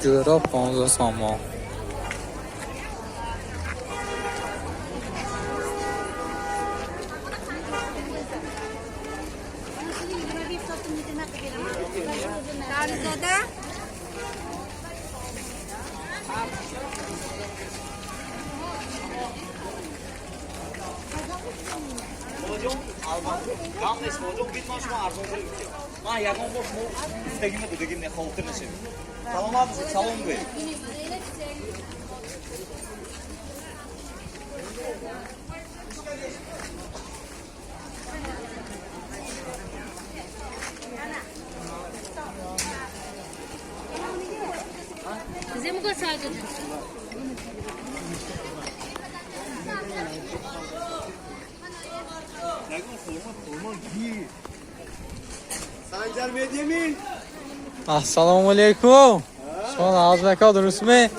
Ҷӯроб 15 сомон. Doda. Гам нест, боҷон, бит ман шумо арзон кунем. Ман ягон бор шумо гуфтагима додагим не, хавотир нашавед. Саломат бошед, салом гӯед. Bize mi gösterdin? Санҷар медиҳем? Ассалому алайкум. Шумо нағзмака, дурустми?